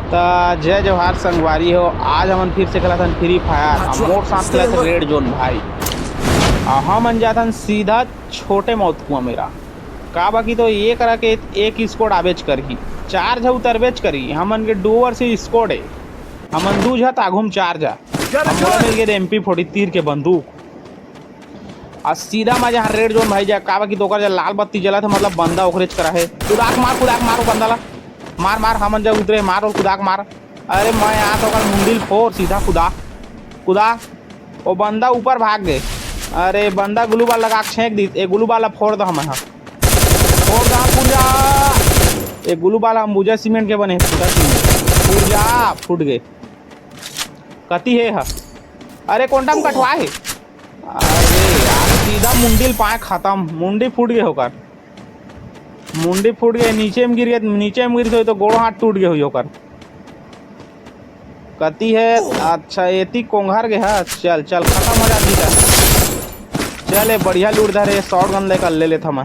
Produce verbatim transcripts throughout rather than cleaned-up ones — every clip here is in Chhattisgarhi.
त जय जोहार संगवारी हो, आज हमन फिर से खेलत हन Free Fire। आ मोर साथ खेलत हे Red Zone भाई। आ हमन जात हन सीधा छोटे मौत कुआं मेरा। काबर कि तो ये करा के एक squad आबेच करही, चार झा उतरबेच करही। हमन के duo versus squad हे, हमन दू झा त आघू म चार झा। अब मोला मिल गे MP forty तीर के बंदूक। आ सीधा मैं जहाँ Red Zone भाई जा, काबर कि तो ओकर जा लाल बत्ती जलत हे, मतलब बंदा ओकरेच करा हे। कुदाक मार, कुदाक मार ओ बंदा ला। मार, मार, हमन जा उतरे, मार ओ कुदाक मार। अरे मैं यहाँ तो ओकर मुंडी ल फोर, सीधा कुदा, कुदा। ओ बंदा ऊपर भाग गे। अरे बंदा glue ball लगा के छेंक दिस। ए glue ball ला फोर दे हमन ह। फोर दे, फूट जा। ए glue ball अंबुजा सीमेंट के बने, फूटा सीमेंट। फूट जा, फूट गे। कति हे ह? अरे कोंटा म कटवा हे। अरे यार, सीधा मुंडी ल पाए खतम, मुंडी फूट गे ओकर, मुंडी फूट गे, नीचे म गिर गे, नीचे म गिर गे तो गोड़ हाथ टूट गे होही ओकर। कति हे? अच्छा, एती कोंघर गे ह। चल चल, खतम हो जाती है। चल, ए बढ़िया loot धरे, shotgun लेकर ले लेथंव मैं।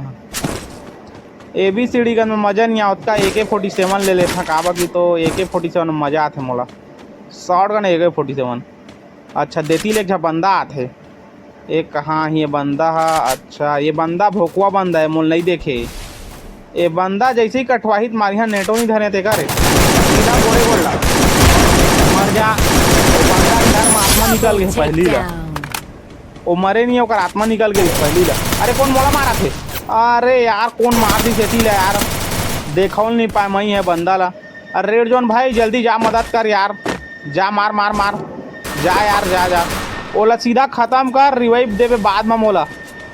ABCD gun में मजा नहीं आवत का, AK forty seven ले लेथंव, काबर कि तो AK forty seven में मजा आथे मोला। Shotgun AK forty seven। अच्छा, देती ले एक झा बंदा आथे। ए कहाँ हे ये बंदा ह? अच्छा, ये बंदा भोकवा बंदा हे, मोला नहीं देखे। ए बंदा जैसे ही कटवाही त मारिहा, नेटो नहीं धरे तेकर। सीधा गोड़े गोड़ ला। मर जा। ओ बंदा के घर में आत्मा निकल गे पहली ला। ओ मरे नहीं, ओकर आत्मा निकल गे पहली ला। अरे कोन मोला मारत हे? अरे यार, कोन मार दिस एती ला यार? देखउल नहीं पाए मैं हे बंदा ला। अरे Red Zone भाई, जल्दी जा, मदद कर यार। जा, मार मार मार। जा यार, जा जा। ओला सीधा खतम कर, revive देबे बाद में मोला।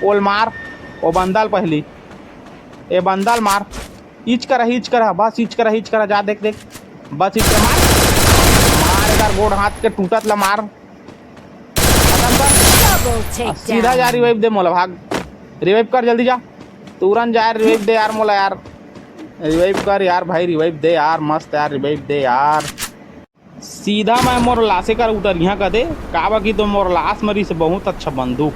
ओल मार, ओ बंदा ल पहली। ए बंदा ल मार। इच करा, इच करा, बस इच करा, इच करा, जा देख देख। बस इच करा, मार। मार एकर गोड़ हाथ के टूटत ला मार। खतम कर। आ, सीधा जा, revive दे मोला, भाग। Revive कर, जल्दी जा। तुरंत जा, revive दे यार मोला यार। Revive कर यार भाई, revive दे यार, मस्त यार, revive दे यार। सीधा मैं मोर लाशे कर उतरिहा कदे, काबर कि तो मोर लाश मरी से बहुत अच्छा बंदूक।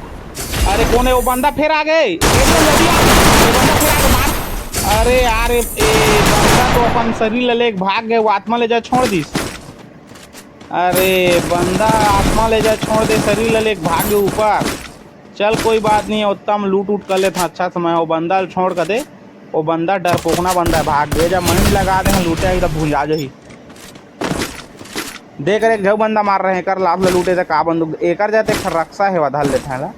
अरे कोन हे वो बंदा? फेर आ गे। एकदम जल्दी आ। वो बंदा फेर आ गे, मार। अरे यार, ए, ए बंदा तो अपन शरीर ले लेके भाग गे, वो आत्मा ले जा छोड़ दिस। अरे बंदा आत्मा ले जा छोड़ दे, शरीर ले लेके भाग गे ऊपर। चल कोई बात नहीं, ओत्ता म loot वूट कर लेथंव अच्छा से मैं। वो बंदा ल छोड़ कर दे, वो बंदा डरपोकना बंदा हे, भाग गे। जब महीन लगा दे हैं loot-ए, एकदम भुंजा जही। देख रे, एक झऊ बंदा मार रहे हैं, एकर लाश ल loot-ए त का बंदूक, एकर जाते एक रक्शा हे, वा धर लेथंव ला।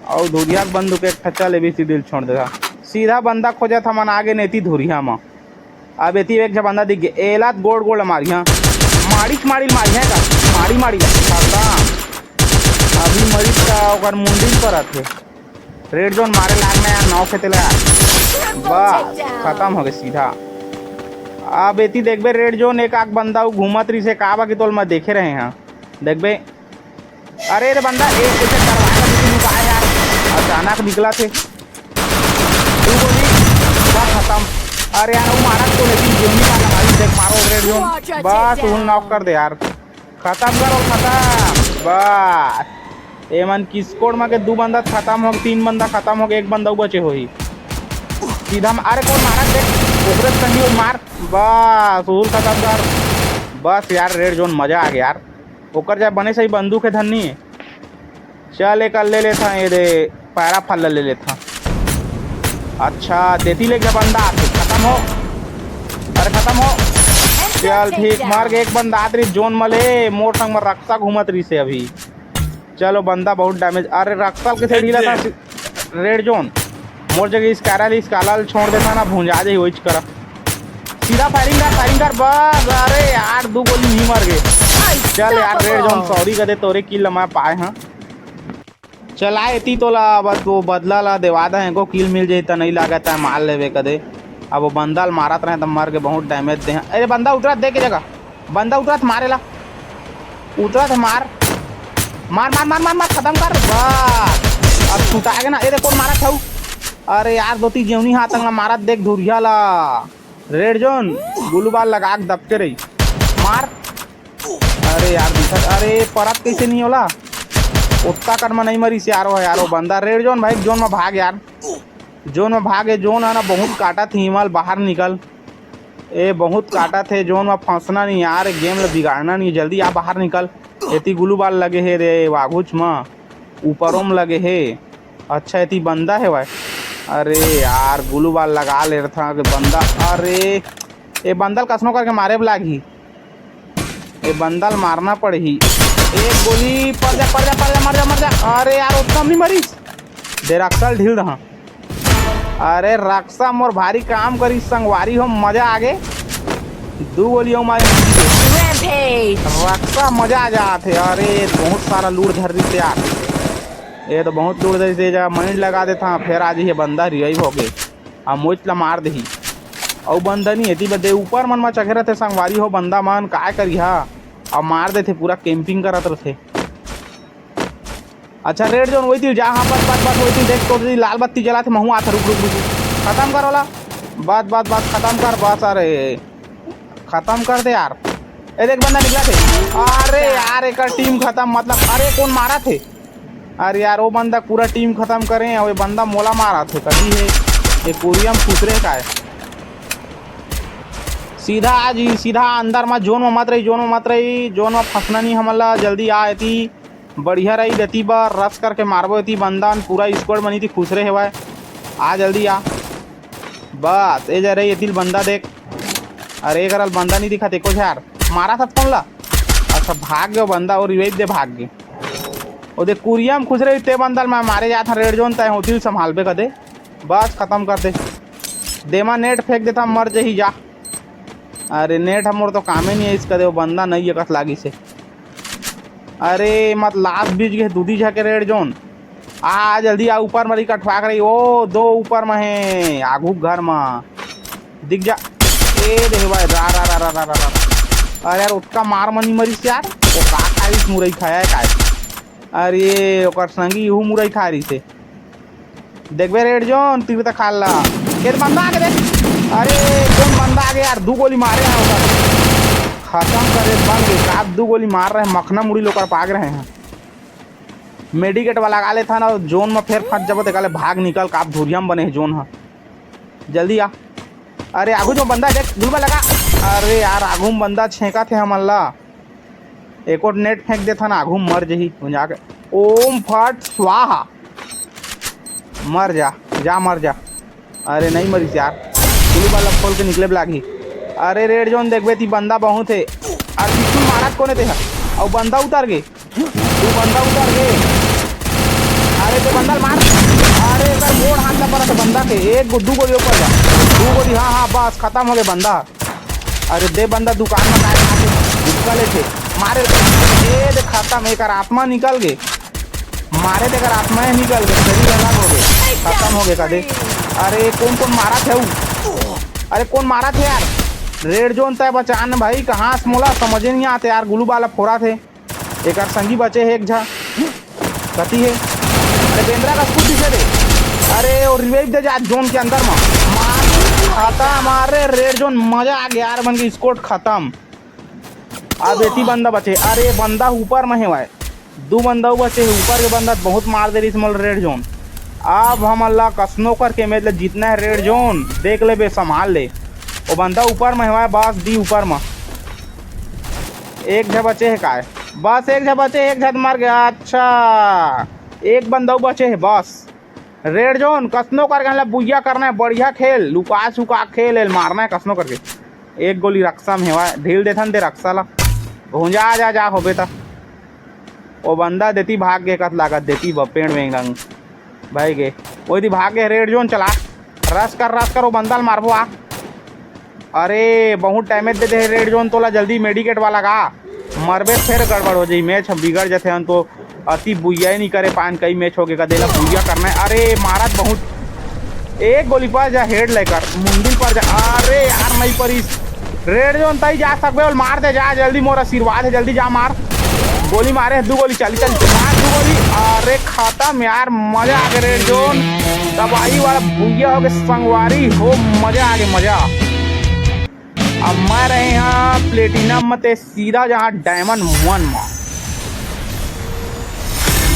अउ धुरिया के बंदूक एक ठा। चल, ABCD ल छोड़ देथंव। सीधा बंदा खोजत हमन आगे नेती धुरिया म। अब एती एक झन बंदा दिख गे, एला त गोड़ गोड़ मारिहा, माड़ीच माड़ी मारिहा का, माड़ी माड़ी, खतम। अभी मरीच का ओकर मुंडी म परत हे। Red Zone मारे लाग ना यार, नौ खेते ला यार, बस खतम हो गे सीधा। अब एती देखबे Red Zone एक आग बंदा उ घूमत रहिसे, काबर कि तोल मैं देखे रहे हैं, देखबे अरे रे बंदा, एक ऐसे करवाए वाली थी, लुकाए यार, अचानक निकला थे। तू बोली, बस खतम। अरे यार, वो मारा तो लेकिन जोनी वाला भाई, देख मारो Red Zone। बस, उन knock कर दे यार। खतम करो, खतम। बस। एमन किसकोड़ मा के दू बंदा खतम हो, तीन बंदा खतम हो, एक बंदा बचे होही। सीधा म-, अरे कोन मारा देख, ओकरे संगी वो मार। बस, उहुल खतम कर। बस यार, Red Zone मजा आ गया यार। ओकर जा बने सही बंदूक हे धन्नी। चल, एक ले लेथंव, ये दे, पैरा फल ले लेथंव। अच्छा, देती ले जा बंदा आथे, खतम हो। अरे, खतम हो। चल, ठीक, मर गे एक बंदा आत रहिस जोन मले, मोर संग म रक्शा घूमत रहिसे अभी। चलो, बंदा बहुत damage। अरे, रक्शा के से ढीला था। Red Zone। मोर जगह इसकारा ले, इसकाला ले छोड़ देथंव ना, भुंजा जाही, वहीच करा। सीधा firing कर, firing कर, बस। अरे यार, दू गोली नहीं मर गे। चल यार, Red Zone, sorry कदे, तोरे kill मैं पाए हंव। चला एती तोला, बस वो बदला ला देवा दे, एको kill मिल जाही त नहीं लागत हे मार लेबे कदे। अब वो बंदा ल मारत रहे त मर के बहुत damage दे। अरे बंदा उतरत देख के जगह। बंदा उतरत मारे ला। उतरत हे, मार। मार, मार, मार, मार, मार, खतम कर। बस। अब छुटा गे ना। ए, देख, कोन मारत हऊ? अरे यार, दोती जेवनी हाथ अंगला मारत देख धुरिया ला। Red Zone, glue wall लगा के दबके रही। मार। अरे यार, दिखत, अरे, परत कैसे नहीं होला? ओत्ता कन म नहीं मरिस यार, वो यार, वो बंदा। Red Zone भाई, zone म भाग यार। Zone म भागे, zone हे ना, बहुत काटत ही, हिमाल बाहर निकल। ए, बहुत काटत हे, जोन म फंसना नहीं यार, ए गेम ल बिगाड़ना नहीं, जल्दी आ बाहर निकल। एती ग्लू बॉल लगे हे रे, वाघुच म, ऊपरों म लगे हे। अच्छा, एती बंदा हे भाई। अरे यार, ग्लू बॉल लगा ले रहा था कि बंदा। अरे, ए बंदा ल कसनो करके मारे ब लागही। ए बंदा ल मारना पड़ही। एक गोली, पड़ जा, पड़ जा, पड़ जा, मर जा, मर जा। अरे यार, ओतका नहीं मरिस। दे रक्सा ल ढील दहा। अरे रक्सा मोर भारी काम करी संगवारी हो, मजा आगे। दू गोली अउ मारे। Rampage! रक्सा मजा आ जात हे। अरे बहुत सारा लूट धर रही यार, ये तो बहुत लूट धर रही। जा माइंड लगा देता, फिर आ जाइए बंदा रिवाइव हो गए। आ मोच ला मार देही। अउ बंदा नहीं एती बदे ऊपर मन म चघे रहते संगवारी हो, बंदा मन काय करिहा। अब मार देथे, पूरा कैंपिंग करत रहते। अच्छा, रेड जोन वही दिल जा, हाँ, बस, बस, बस, वही दिल देख, तो दिल लाल बत्ती जला थे, महू आता, रुक, रुक, रुक, रुक। खत्म कर वाला, बस, बस, बस, खत्म कर, बस, अरे, खत्म कर दे यार। ए देख, बंदा निकला थे। अरे यार, एक टीम खत्म, मतलब, अरे, कौन मारा थे? अरे यार, वो बंदा पूरा टीम खत्म करे, और ये बंदा मोला मारा थे, कभी है, ये कोरियम सुतरे का है। सीधा आज ही, सीधा अंदर में, जोन में मत रही, जोन में मत रही, जोन में फंसना नहीं हमला, जल्दी आ एती। बढ़िया रही, देती बार रस करके मारबो एती बंदा, पूरा स्क्वाड बनी थी, खुश रहे हवाए। आ जल्दी आ। बस, ए जा रही एतिल बंदा देख। अरे, एकरा ल बंदा नहीं दिखा, देखो यार। मारा था कौन ला? अच्छा, भाग गयो बंदा और रिवाइव दे भाग गए। ओ देख, कुरिया में खुश रही, ते बंदा ल मैं मारे जात हूँ, रेड जोन तय होती संभालबे कदे। बस, खत्म कर दे। देमा नेट फेंक देता, मर जही जा। अरे, नेट हमर तो कामे नहीं है, इसका दे, वो बंदा नहीं है, कस लागी से। अरे, मत लास्ट बीच के दूधी झा के रेड जोन। आ, जल्दी आ, ऊपर मरी कठवा कर रही। ओ, दो ऊपर में है, आगू घर में। दिख जा। ए, देख भाई, रा, रा, रा, रा, रा, रा, रा। अरे यार, ओतका मार मनी मरिस यार। वो का खाइस, मुरई खाया है काय? अरे, ओकर संगी इहू मुरई खा रही से। देखबे रेड जोन, तीर तक खाला। खेत बंदा आगे देख। अरे, कौन बंदा आगे यार? दू गोली मारे हैं ओकर। खत्म करे बन गए। का दू गोली मार रहे हैं, मखना मुड़ी लोकर पाग रहे हैं। मेडिकेट वाला लगा लेता ना, जोन में फेर फंस जबो, तेका ले भाग निकल, का धुरिया में बने है जोन ह। जल्दी आ। अरे, आगू जो बंदा देख, गुलबा लगा। अरे यार, आगू में बंदा छेंका थे हमन ला। एक और नेट फेंक देता ना, आगू में मर जही। तू जाके ओम फट स्वाहा। मर जा, जा मर जा। अरे नहीं मरिस यार, गुलू वाला खोल के निकले लागही। अरे रेड जोन देखबे ती बंदा बहुत है। अरे बिल्कुल मारत कोने ते है। और बंदा उतर गे, तू बंदा उतर गे। अरे ते बंदा ल मार। अरे एकर गोड़ हाथ ला परत बंदा के। एक गो, दू गोली ऊपर जा। दू गोली, हाँ, हाँ, बस खत्म हो गए बंदा। अरे दे बंदा दुकान में काय खा के गुटखा लेथे। मारे ए दे खत्म, एकर आत्मा निकल गे। मारे ते एकर आत्मा ही निकल गे, शरीर अलग हो गे, खत्म हो गे का दे। अरे कौन कौन मारा थे उ? अरे कौन मारा थे यार? रेड जोन तय बचान भाई, कहाँ से मोला समझे नहीं आते यार, गुलू वाला फोरा थे। एकर संगी बचे हे एक झा। कती हे? अरे बेंद्रा का स्कूटी से दे। अरे और रिवाइव दे जा जोन के अंदर में। मार, आता मारे रेड जोन, मजा आ गया यार, बन के स्कोट खत्म। अब एती बंदा बचे। अरे बंदा ऊपर में हे भाई, दू बंदा बचे हे ऊपर के बंदा, बहुत मार दे रही मोला रेड जोन। अब हमन ला कसनो करके मैच ला जीतना है रेड जोन, देख लेबे, संभाल ले। वो बंदा ऊपर में हे भाई, बस दी ऊपर में। एक झा बचे हे काय? बस एक झा बचे, एक झा मर गया। अच्छा, एक बंदा बचे हे बस। रेड जोन, कसनो करके हमला बुइया करना है, बढ़िया खेल, लुका छुका खेल, एल मारना है कसनो करके। एक गोली रक्सा में हेवा, ढील देथन दे रक्सा ला। भुंजा जा, जा होबे त। ओ बंदा देती भाग गे कत लागत, देती ब पेड़ में गंग भाई गे। ओई दी भाग गे रेड जोन, चला। रश कर, रश कर, ओ बंदा ल मारबो आ। अरे, बहुत डैमेज दे दे हे रेड जोन तोला, जल्दी मेडिकेट वाला गा। मरबे फेर गड़बड़ हो जाई, मैच ह बिगड़ जथे। हम तो अति बुइया ही नहीं करे पान, कई मैच हो गए का देला बुइया करना है। अरे, मारत बहुत। एक गोली पर जा, हेड लेकर मुंडी पर जा। अरे यार, नहीं परी। रेड जोन तई जा सकबे, बोल मार दे जा, जल्दी मोर आशीर्वाद है, जल्दी जा मार। गोली मारे, दू गोली चली, चली, मार दू गोली। अरे खत्म यार, मजा आ गया रेड जोन। तबाही वाला भुइया हो गए संगवारी हो, मजा आ गया, मजा। अब मैं रहे यहाँ प्लेटिनम में ते सीधा जहाँ डायमंड वन में।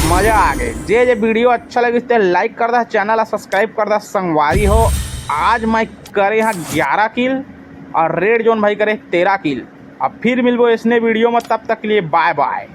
मजा आ गए। जे जे वीडियो अच्छा लगिस ते लाइक कर दा, चैनल ला सब्सक्राइब कर दा संगवारी हो। आज मैं करे यहाँ ग्यारह किल, और रेड जोन भाई करे तेरह किल। अब फिर मिलबो इसने वीडियो में, तब तक के लिए बाय बाय।